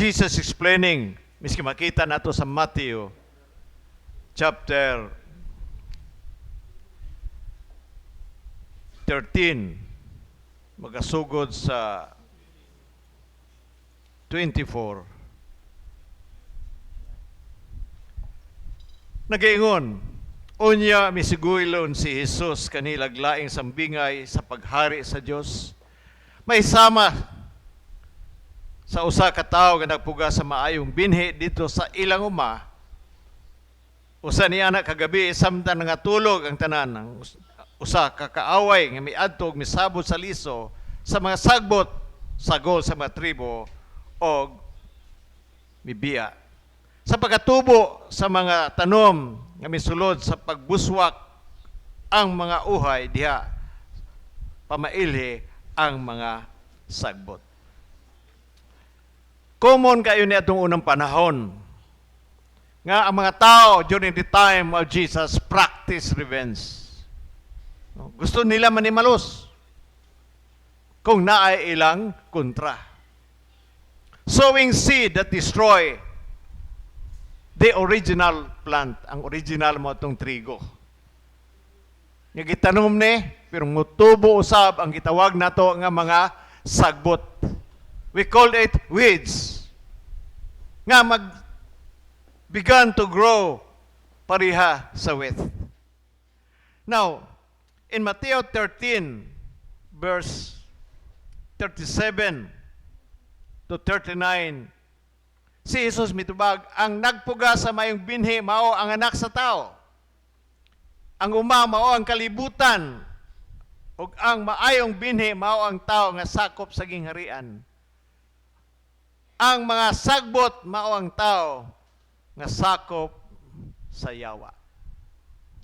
Jesus explaining, miski makita nato sa Matthew chapter 13, magasugod sa 24. Nagaingon, unya misiguylon si Jesus kanilag laing sambingay sa paghari sa Dios. May sama sa usa ka tawo nga nagpuga sa maayong binhi didto sa ilang uma. Usa ni ana kagabi, samtang nangatulog ang tanan, ang usa ka kaaway nga miadto ug misabot sa liso sa mga sagbot sagol sa mga tribo og mibiya. Sa pagkatubo sa mga tanom nga misulod sa pagbuswak ang mga uhay diha pamailhi ang mga sagbot. Common kayo ni atong unang panahon nga ang mga tao during the time of Jesus practice revenge. No? Gusto nila manimalos kung naay ilang kontra. Sowing seed that destroy the original plant. Ang original mao atong trigo. Nga gitanom ni, pero mutubo usab ang gitawag nato nga mga sagbot. We called it weeds. Nga mag began to grow pareha sa wheat. Now, in Matthew 13, verse 37 to 39, si Jesus mitubag, ang nagpuga sa mayong binhi mao ang Anak sa Tao. Ang uma mao ang kalibutan ug ang maayong binhi mao ang tao nga sakop sa gingharian. Ang mga sagbot mao ang tao nga sakop sa yawa.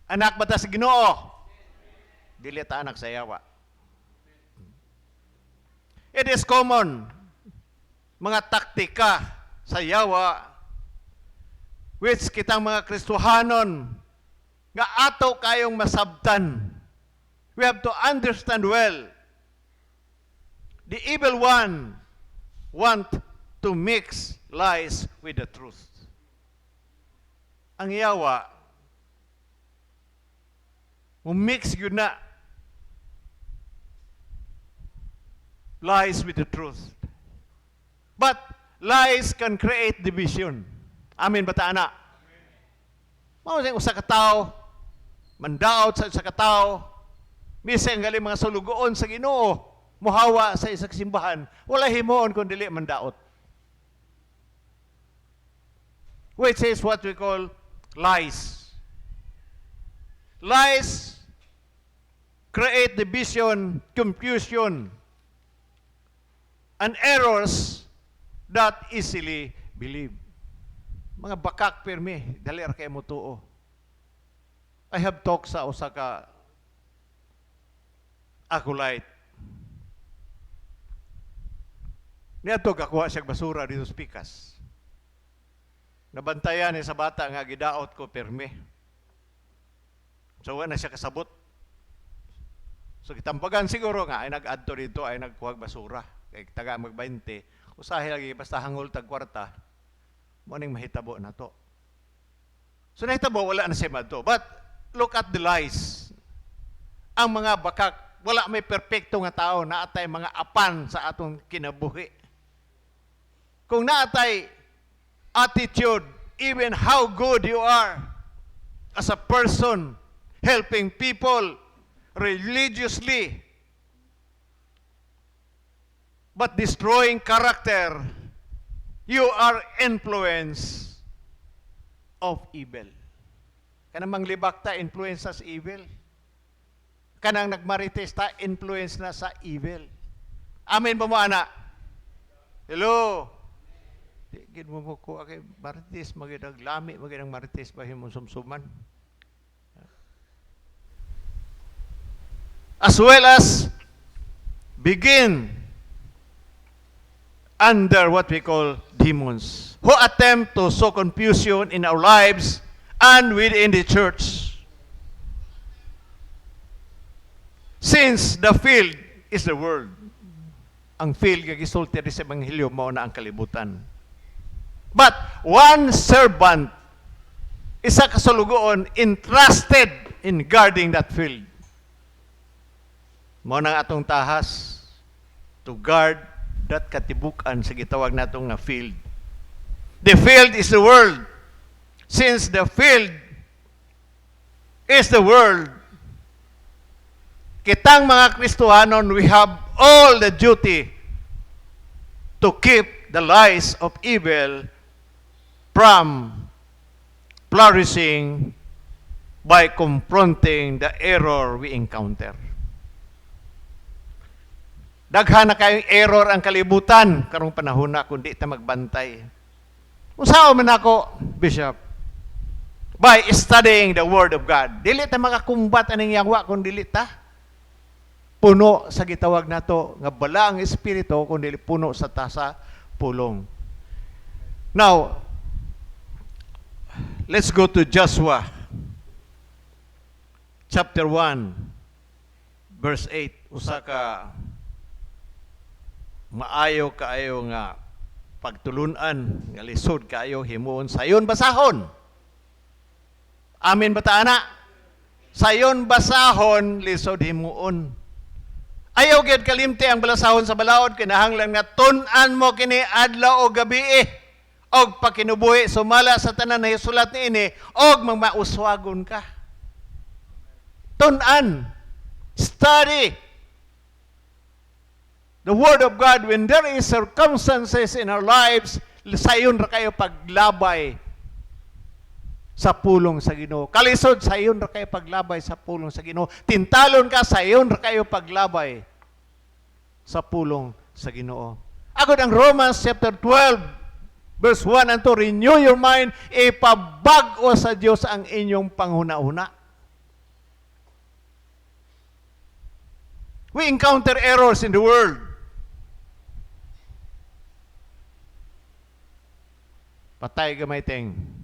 Anak ba ta sa Ginoo? Dili ta anak sa yawa. It is common mga taktika sa yawa which kitang mga Kristohanon nga ato kayong masabtan. We have to understand well. The evil one want to mix lies with the truth. Ang yawa, mix yun na lies with the truth. But lies can create division. Amen ba ta ana? Mao sa usa ka tawo mandaot sa usa ka tawo, bisan gali mga sulugoon sa Ginoo muhawa sa isa ka simbahan, wala himuon kun dili mandaot. Which is what we call lies. Lies create division, confusion, and errors that easily believed. Mga bakak pirmi, dali ra kay mo tuo. I have talked sa usa ka acolyte. Niadto gakuha siya basura dito sa pikas. Nabantayan ni sa bata nga gidaot ko pirmi. So wala na siya kasabot. So gitambagan siguro nga ay nag-adto dito ay nagkuhag basura. Kay taga mag 20, usahay lagi basta hangol tag kwarta. Mo ning mahitabo na to. So nahitabo wala na siya madto. But look at the lies. Ang mga bakak, wala may perpekto nga tao, naatay mga apan sa atong kinabuhi. Kung naatay attitude, even how good you are as a person, helping people religiously, but destroying character, you are influence of evil. Kanang manglibak ta, influence sa evil. Kanang nagmarites ta, influence na sa evil. Amen ba mo, ana? Hello? Di gid mo mo kuha kay marites, magid ang lami, magid ang marites ba himong sumsuman. As well as begin under what we call demons who attempt to sow confusion in our lives and within the church. Since the field is the world, ang field nga gisulti sa Ebanghelyo mao na ang kalibutan. But one servant, isa ka sulugoon, entrusted in guarding that field. Mao nang atong tahas to guard that katibukan sa gitawag natong nga field. The field is the world. Since the field is the world, kitang mga Kristohanon, we have all the duty to keep the lies of evil from flourishing by confronting the error we encounter. Daghan na kayong error ang kalibutan karong panahon na kung di ta magbantay. Unsaon man ako, Bishop? By studying the Word of God. Dili ta makakumbat aning yawa kung dili ta puno sa gitawag nato nga balaang espiritu, kung dili puno sa tasa pulong. Now, let's go to Joshua chapter 1 verse 8. Usa ka maayo kaayo nga pagtulunan nga lisod kaayo himuon sayon basahon. Amen ba ta ana? Sayon basahon, lisod himuon. Ayaw gyud kalimti ang balasahon sa balaod, kinahanglan nga tun-an mo kini adlaw o gabi eh, og pakinubuhi sumala sa tanan na hisulat niini og magmauswagon ka. Tun-an. Study the Word of God. When there is circumstances in our lives, sayon ra kayo paglabay sa pulong sa Ginoo. Kalisod, sayon ra kayo paglabay sa pulong sa Ginoo. Tintalon ka, sayon ra kayo paglabay sa pulong sa Ginoo. Agod ang Romans chapter 12 verse 1 and 2, renew your mind, ipabag-o sa Dios ang inyong panghuna-huna. We encounter errors in the world. Patay gamay, Teng.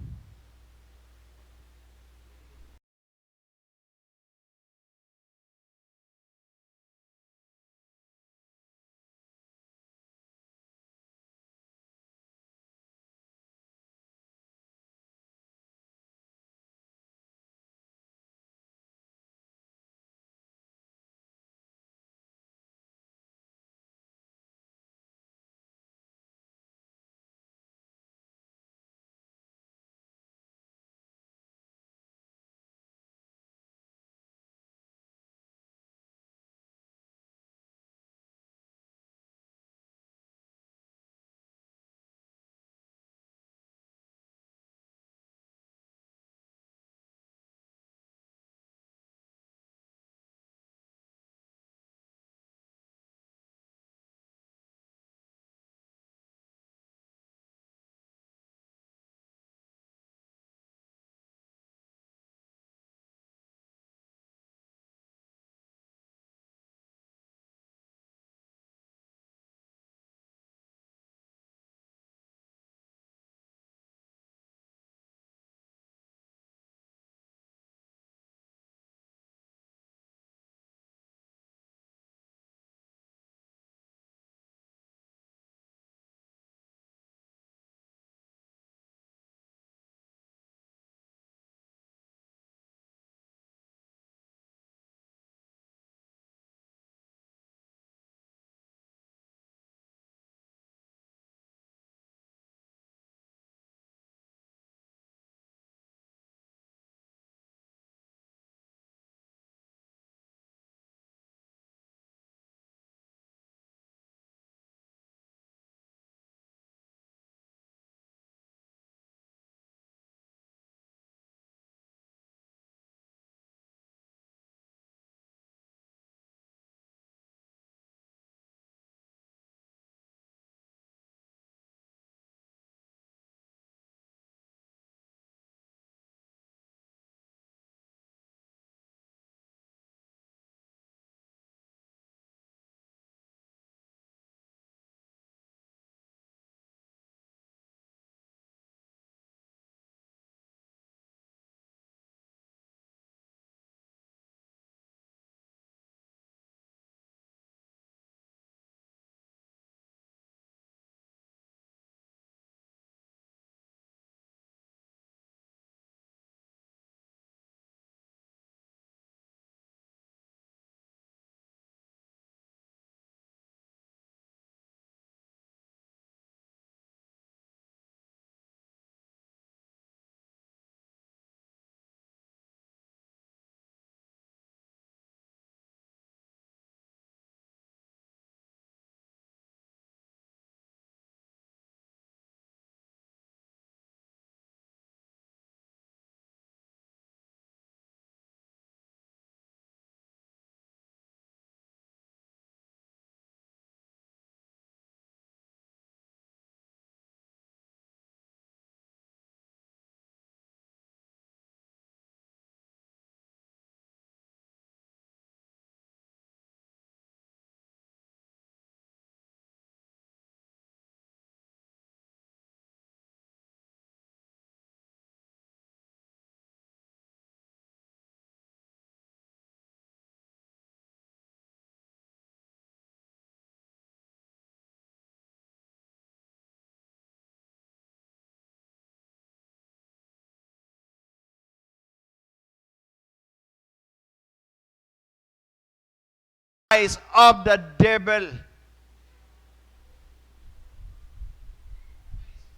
Lies of the devil.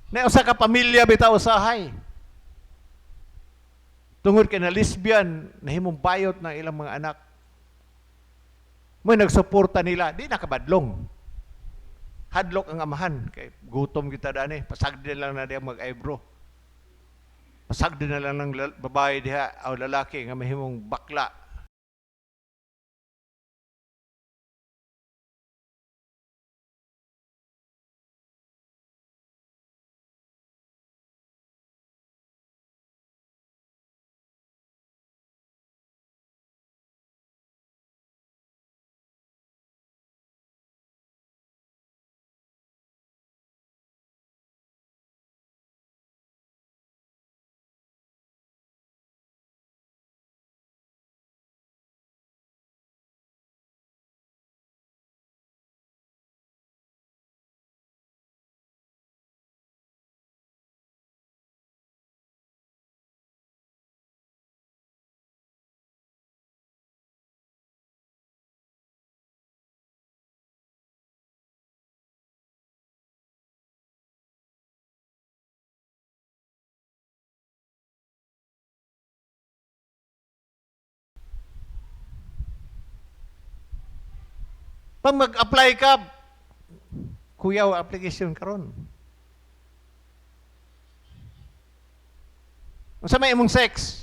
Na usa ka pamilya bitaw usahay. Tungod kay na lesbian, nahimong bayot ng ilang mga anak. Mo nagsuporta nila, di nakabadlong. Hadlok ang amahan kay gutom kita dani, pasagdi lang na diha mag-eyebrow. Pasagdi na lang ng babae diha o lalaki nga mahimong bakla. Pag mag-apply ka, kuyaw application karon. Unsa may imong sex?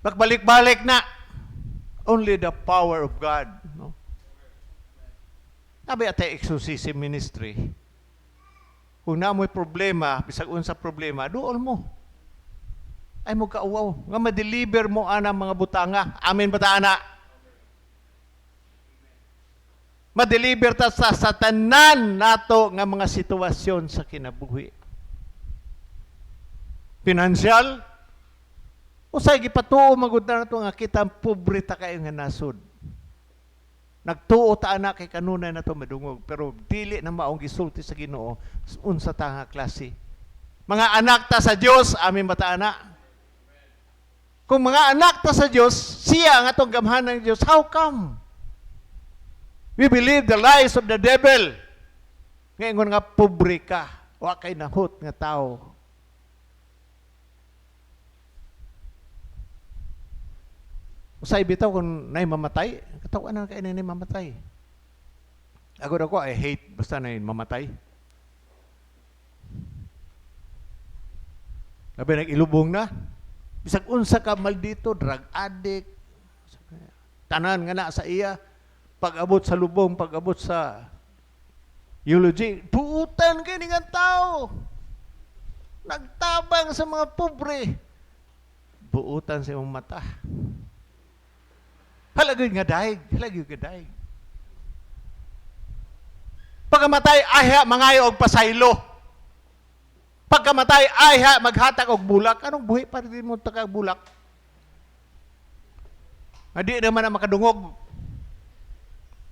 Pagbalik-balik na. Only the power of God. No? Nabi atay exorcism ministry. Kung na mo'y problema, bisag unsa problema, duol mo. Ay mo kauwaw. Nga ma-deliver mo ana mga butanga. Amen ba ta ana? Ma-deliver ta sa tanan nato nga mga sitwasyon sa kinabuhi. Financial, usay gipatuo magud na nato nga kita pobre ta kayo nga nasod. Nagtuo ta ana kay kanunay nato madungog, pero dili na maong gisulti sa Ginoo unsa ta nga klase. Mga anak ta sa Dios, amen ba ta ana? Kung mga anak ta sa Dios, siya ang atong gamhanan ng Dios, how come? We believe the lies of the devil. Ngayon nga pobre ka, wa kay nahot nga tao. Usay bitaw kung nay mamatay, katawan na kay nay mamatay. Ako ako, I hate basta nay mamatay. Labi nag-ilubong na. Bisag unsa ka maldito, drug addict, tanan nga na sa iya, pag-abot sa lubong, pag-abot sa eulogy, buutan kini nga tao. Nagtabang sa mga pobre. Buutan sa imong mata. Halagoy nga daig, halagoy nga daig. Pagkamatay, ayha mangayo og pasaylo. Pagkamatay, ayha maghatag og bulak. Anong buhi pa rin mo takag bulak? Nga di naman na makadungog.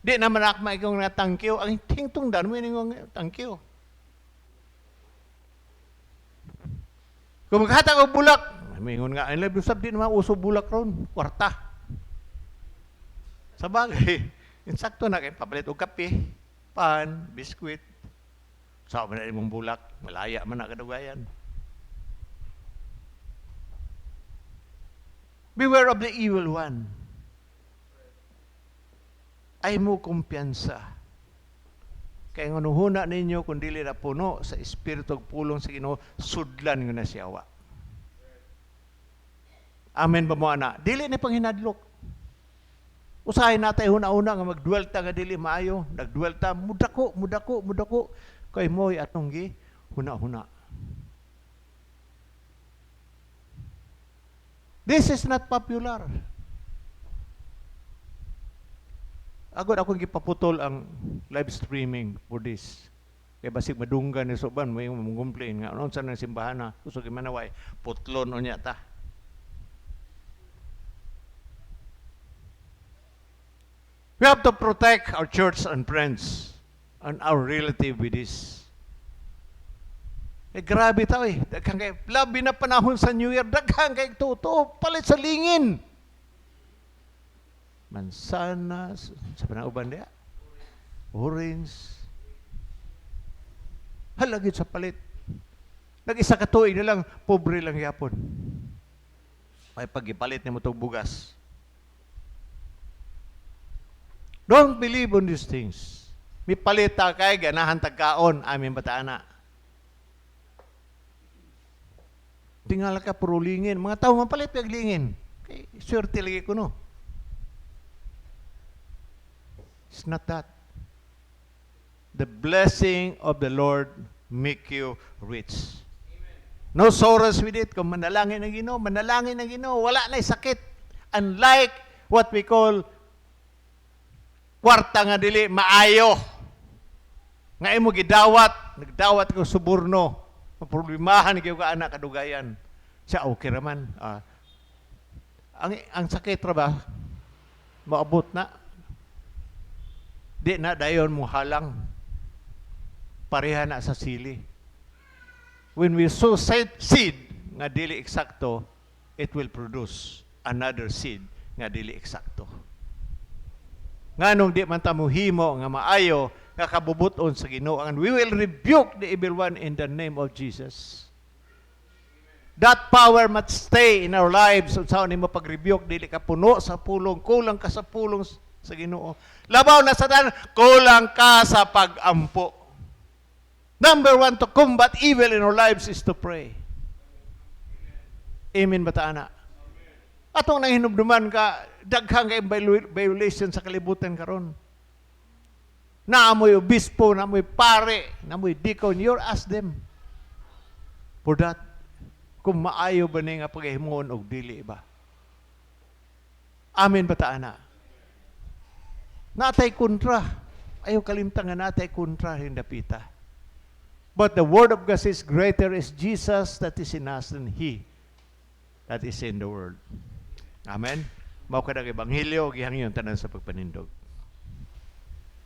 Di naman na maikong na thank you. Ang tingtungdan mo yung thank you. Kung maghatag og bulak, mingon nga, I love you, sab, di naman uso bulak ron, kwarta. Sa bagay, insakto na kay papalit og kape, pan, biskwit. Sa man na imong bulak, malaya man na kadugayan. Beware of the evil one. Ay mo kumpiyansa. Kaya nga nuhuna ninyo kung dili na puno sa espiritu ug pulong sa Ginoo, sudlan nga na siyawa. Amen ba mo ana? Dili ni panghinadlok. Usahay natay huna-huna nga magduelta nga dili maayo, nagduelta mudako, mudako, mudako kay mo'y atong gi huna-huna. This is not popular. Agad akong gipaputol ang live streaming for this. Kay basig madunggan ni Soban, may mong complain nga unsa nang simbahan na kusog manaway, putlon unya ta. We have to protect our church and friends and our relative with this. Eh, grabe tao eh. Daghang kay, labi na panahon sa New Year, daghang kay tuto, palit sa lingin. Mansanas, sa panauban diya? Orange. Halagit sa palit. Nag-isa ka tuig na lang, pobre lang yapon. May pagipalit ni mo itong bugas. Don't believe on these things. May palita kay ganahan tagkaon, amin bataan na. Tingala ka puro lingin. Mga tao mapalit pag lingin. Kay swerte lagi ko no. It's not that. The blessing of the Lord make you rich. No sorrows with it. Kung manalangin ang Ginoo, manalangin ang Ginoo, wala na sakit. Unlike what we call kwarta nga dili maayo. Nga imo gidawat, nagdawat ko suborno. Maproblemahan gyud ka anak kadugayan. Siya okay raman. Ang sakit ra ba? Maabot na. Di na dayon mo halang. Pareha na sa sili. When we sow seed nga dili eksakto, it will produce another seed nga dili eksakto. Nganong di man ta mohimo nga maayo nga kabubuton sa Ginoo, and we will rebuke the evil one in the name of Jesus. That power must stay in our lives. Unsaon nimo pag-rebuke, dili ka puno sa pulong, kulang ka sa pulong sa Ginoo. Labaw na sa tanan, kulang ka sa pag-ampo. Number one to combat evil in our lives is to pray. Amen ba ta ana? Atong nanghinumduman ka, daghang kay violation sa kalibutan karon. Naamoy obispo, naamoy pare, naamoy deacon, you ask them for that. Kung maayo ba ni nga paghimuon og dili ba. Amen ba ta ana? Natay kontra. Ayaw kalimtan nga natay kontra hindapita. But the word of God says, greater is Jesus that is in us than he that is in the world. Amen. Mao kanang ebanghelyo, gihangyon tanan sa pagpanindog.